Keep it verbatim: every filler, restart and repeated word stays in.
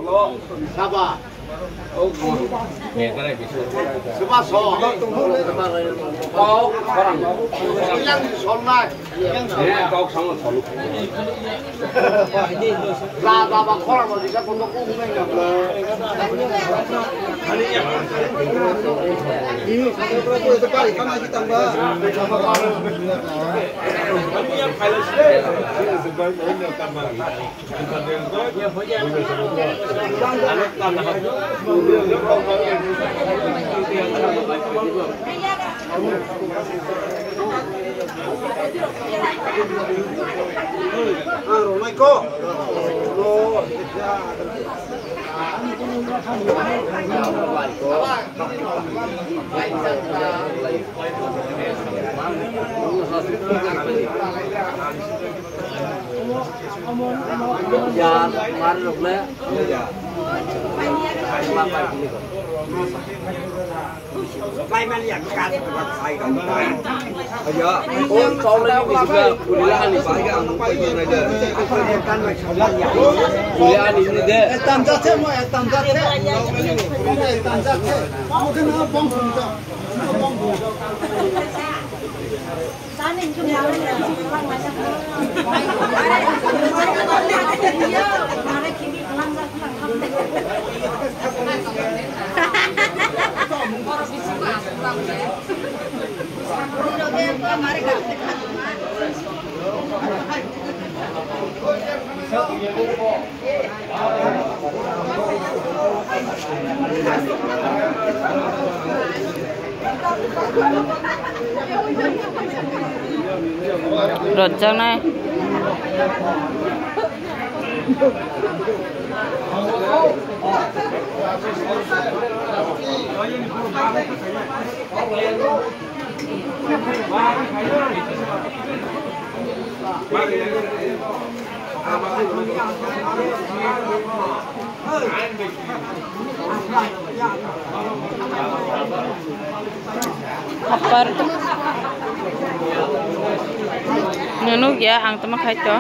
Saba. Saba so. Kok, orang. Yang solnai. Ya, kok sama solu. Ra, ra, ba, khorang, ba, disa, kondo, kok, nai, na, ba. Rwjaknai. Apar. Nunu ya, ang tama khai to.